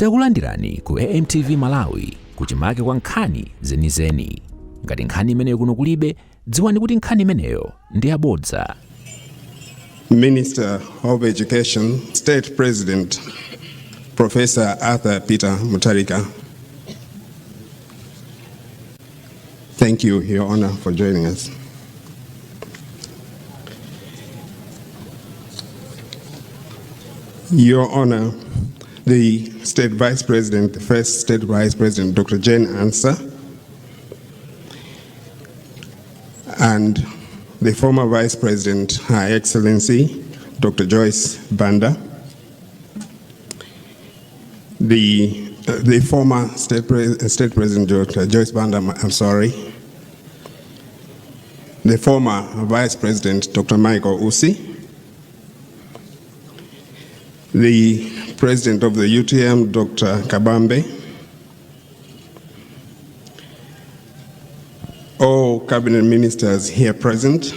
Takulandirani ku AMTV Malawi kuchimake kwa nkhani zenizeni. Ngati nkhani imeneyo kuno kulibe, dziwani kuti nkhani imeneyo ndi yabodza. Minister of Education, State President, Professor Arthur Peter Mutharika. Thank you, Your Honor, for joining us. Your Honor, the State Vice President, the first State Vice President, Dr. Jane Ansah, and the former Vice President, Her Excellency, Dr. Joyce Banda, the former State President, Dr. Joyce Banda, I'm sorry, the former Vice President, Dr. Michael Usi, the President of the UTM, Dr. Kabambe, all cabinet ministers here present,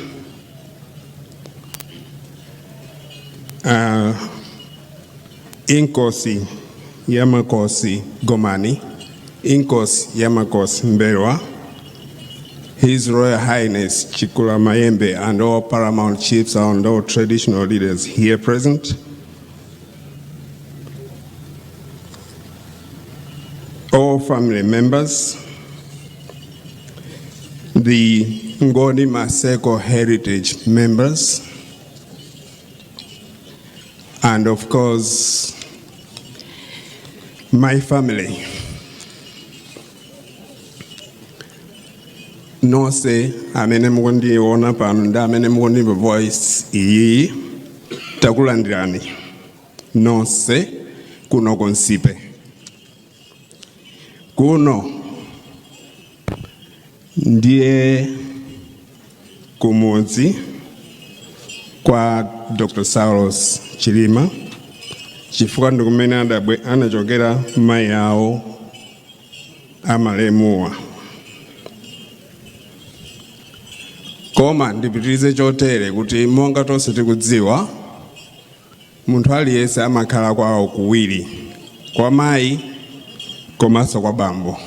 Inkosi Yamakosi Gomani, Inkosi Yamakosi Mberwa, His Royal Highness Chikula Mayembe, and all paramount chiefs and all traditional leaders here present, all family members, the Ngoni Maseko Heritage members, and of course, my family. Nonse amene mukundiona pano ndi amene mukundimva voice iyi, takulandirani nonse kuno ku Nsipe. Kuno ndiye kumudzi kwa Dr. Saulos Chilima, chifukwa ndi kumene anachokera mayi awo amalemuwa. Koma ndipitirize chotere kuti monga tonse tikudziwa, munthu aliyense amakhala kwawo kuwiri, kwa mayi komanso kwa bambo.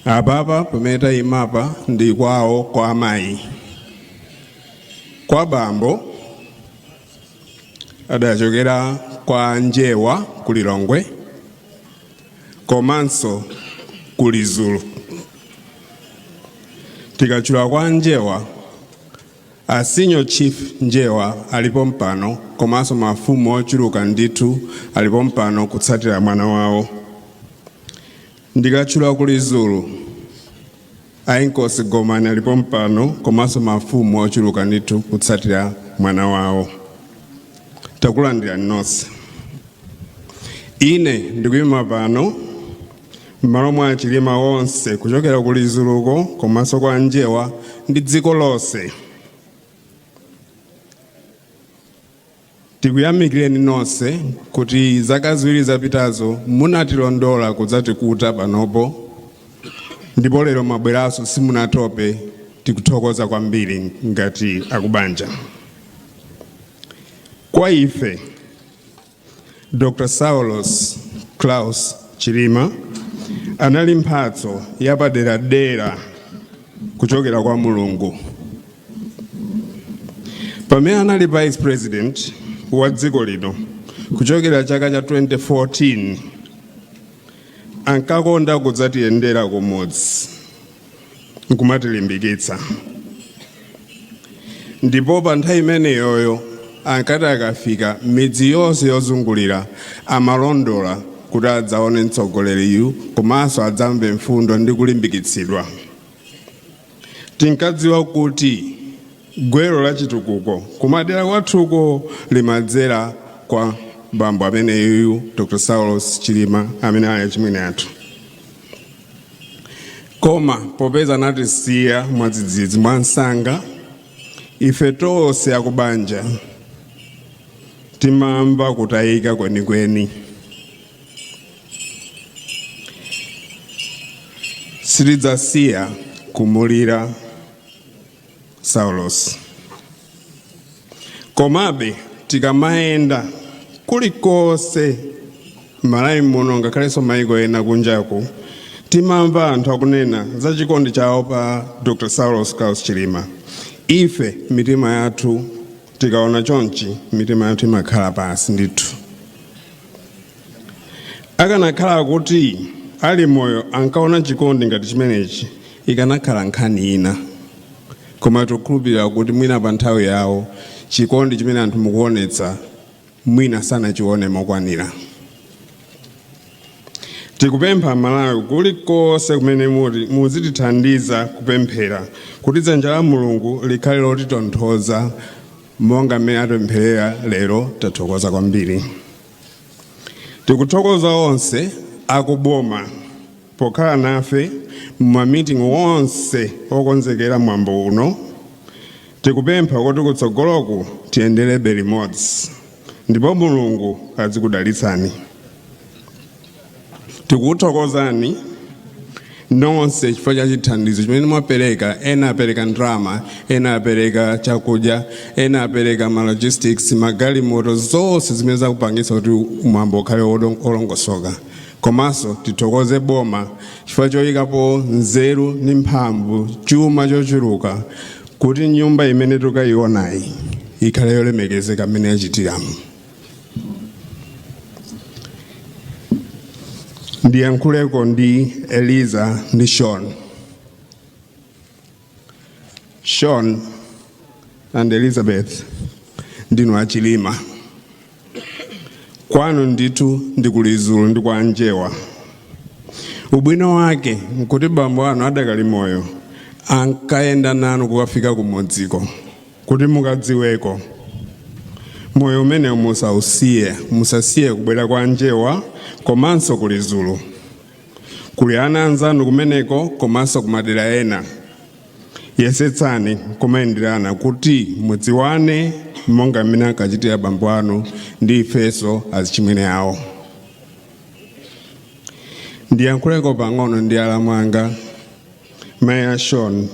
Apapa pamene tayimapa ndi kwawo kwa amayi. Kwa bambo adachokera kwa Njewa ku Lilongwe komanso ku Lizulu. Tikachula kwa Njewa, a Senior Chief Njewa alipo mpano, komanso mafumu ochuluka ndithu alipo mpano kutsatira mwana wawo. Ndikachula ku Lizulu, a Inkosi Gomani alipo mpano, komanso mafumu ochuluka ndithu kutsatira mwana wawo. Takulandirani nonse. Ine ndikuyima pano m'malo mwa Chilima onse kuchokera ku Lizuluko komanso kwa Njewa ndi dziko lonse. Tikuyamikireni nonse kuti zaka ziwiri zapitazo munatilondola kudzatikuta panopo, ndipo lero mwabweranso simunatope. Tikuthokoza kwambiri ngati akubanja. Kwa ife, Dr. Saulos Klaus Chilima anali mphatso yapaderadera kuchokera kwa Mulungu. Pamene anali Vice President wa dziko lino kuchokera chaka cha 2014, ankakonda kudzatiyendera kumudzi nkumatilimbikitsa, ndipo pa nthawi imeneyoyo ankati akafika midzi yonse yozungulira amalondola kuti adzaone mtsogoleriyu komanso adzamve mfundo ndi kulimbikitsidwa. Tinkadziwa kuti gwero la chitukuko kumadera kwathuko limadzera kwa bambo ameneyuyu Dr. Saulos Chilima amene ali achimwene athu. Koma popeza anatisiya mwadzidzidzi mwansanga, ife tonse akubanja timamva kutayika kwenikweni. Sitidzasiya kumulira Saulos. Komabe tikamayenda kulikonse M'Malawi muno ngakhalenso maiko ena kunjaku, timamva anthu akunena za chikondi chawo pa Dr. Saulos Klaus Chilima. Ife mitima yathu tikaona chonchi, mitima yathu imakhala pansi ndithu. Akanakhala kuti ali moyo ankaona chikondi ngati chimenechi, ikanakhala nkhani ina, koma tikukhulupirira kuti mwina pa nthawi yawo chikondi chimene anthu mukuonetsa mwina sanachione mokwanira. Tikupempha Malawi kulikonse kumene muli, muzitithandiza kupemphera kuti dzanja la Mulungu likhale lotitonthoza monga mmene atipempherera lero. Tathokoza kwambiri. Tikuthokoza onse akuboma pokhala nafe mumamitingi wonse okonzekera mwambo uno. Tikupempha kuti kutsogoloku tiyenderebe limodzi ndipo Mulungu azikudalitsani. Tikuthokozani nonse chifukwa cha chithandizo chimene mwapereka. Ena apereka ndalama, ena apereka chakudya, ena apereka ma logistics, magalimoto, zonse zimene zakupangitsa kuti mwambo ukhale olongosoka. Komanso tithokoze boma chifukwa choyikapo nzeru ndi mphamvu, chuma chochuluka, kuti nyumba imene tikayionayi ikhale yolemekezeka mmene yachitiramo. Ndiyankhuleko ndi Eliza ndi Sean. Sean and Elizabeth, ndinu Achilima. Kwanu ndithu ndi kulizulu ndi kwa Njewa. Ubwino wake nkuti bambo anu adakali moyo ankayenda nanu kukafika kumudziko kuti mukadziweko. Moyo umene musausiye, musasiye kubwera kwa Njewa komanso kulizulu. Kuli ana anzanu kumeneko komanso kumadera ena. Yesetsani kumayenderana kuti mudziwane monga mmene ankachitira bambo anu ndi ifenso azichimwene awo. Ndiyankhuleko pang'ono ndi alamu anga, mayi a Sean,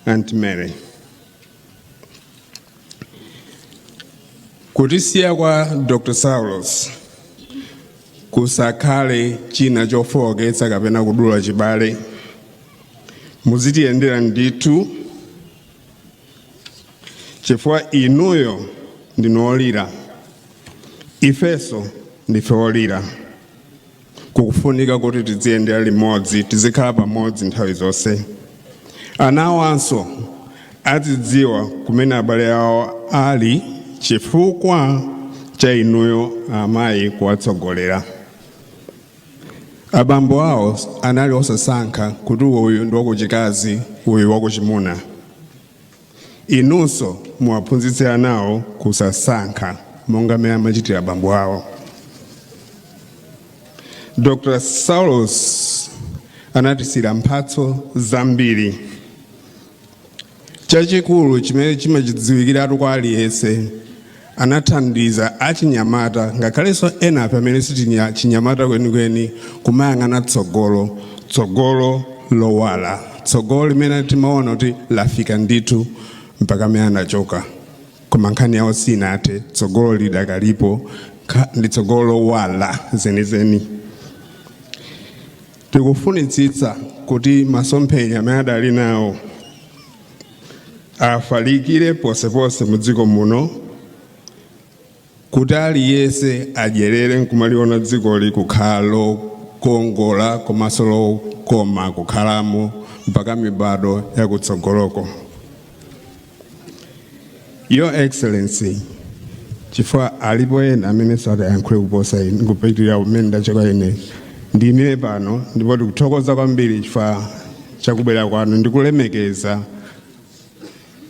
Aunt Mary. Kutisiya kwa Dr. Saulos kusakhale china chofowoketsa kapena kudula chibale. Muzitiyendera ndithu chifukwa inuyo ndinu olira, ifenso ndife olira. Kukufunika kuti tiziyendera limodzi, tizikhala pamodzi nthawi zonse. Ana awanso azidziwa kumene abale awo ali chifukwa cha inuyo amayi kuwatsogolera. Abambo awo anali osasankha kuti uyu ndi wakuchikazi, uyu wakuchimuna. Inunso muwaphunzitse anawo kusasankha monga mmene amachitira abambo awo. Dr. Saulos anatisiyira mphatso zambiri. Chachikulu chimene chimachidziwikiratu kwa aliyense, anathandiza achinyamata ngakhalenso ena afe amene sitili chinyamata kwenikweni kumayang'ana tsogolo, tsogolo lowala, tsogolo limene timaona kuti lafika ndithu mpaka amene anachoka, koma nkhani yawo sinathe. Tsogolo lidakalipo, ndi tsogolo lowala zenizeni. Tikufunitsitsa kuti masomphenya amene adali nawo afalikire posepose mu dziko muno, kuti aliyense adyerere nkumaliona dzikoli kukhala lokongola komanso lokoma kukhalamo mpaka mibado yakutsogoloko. Your Excellency, chifukwa alipo ena amene sadayankhule kuposa ine, kupitirira kumene ndachoka ine, ndiyimire pano. Ndipo tikuthokoza kwambiri chifukwa chakubwera kwanu ndikulemekeza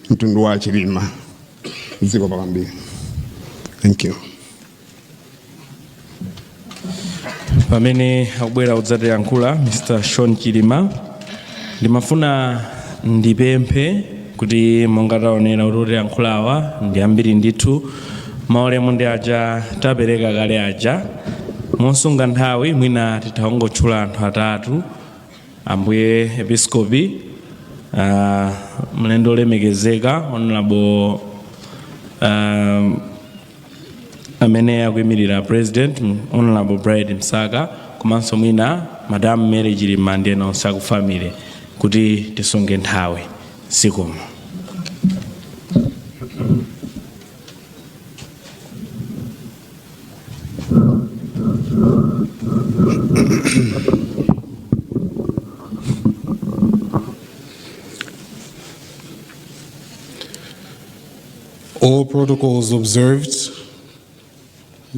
mtundu wa Chilima. Zikomo kwambiri. Thank you. Pamene akubwera kudzatiyankhula Mr. Sean Chilima, ndimafuna ndipemphe kuti monga taonera kuti otiyankhulawa ndi ambiri ndithu, maulemu ndi aja tapereka kale aja, mosunga nthawi mwina titha kungotchula anthu atatu: Ambuye Episkopi, mlendo olemekezeka Honorable Amene akuyimirira President, Honorable Bright Msaka, komanso mwina Madam Mary Chilima ndi ena onse aku family, kuti tisunge nthawi. Zikomo. All protocols observed.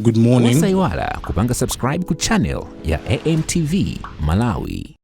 Good morning. Osayiwala kupanga subscribe ku channel ya AMTV Malawi.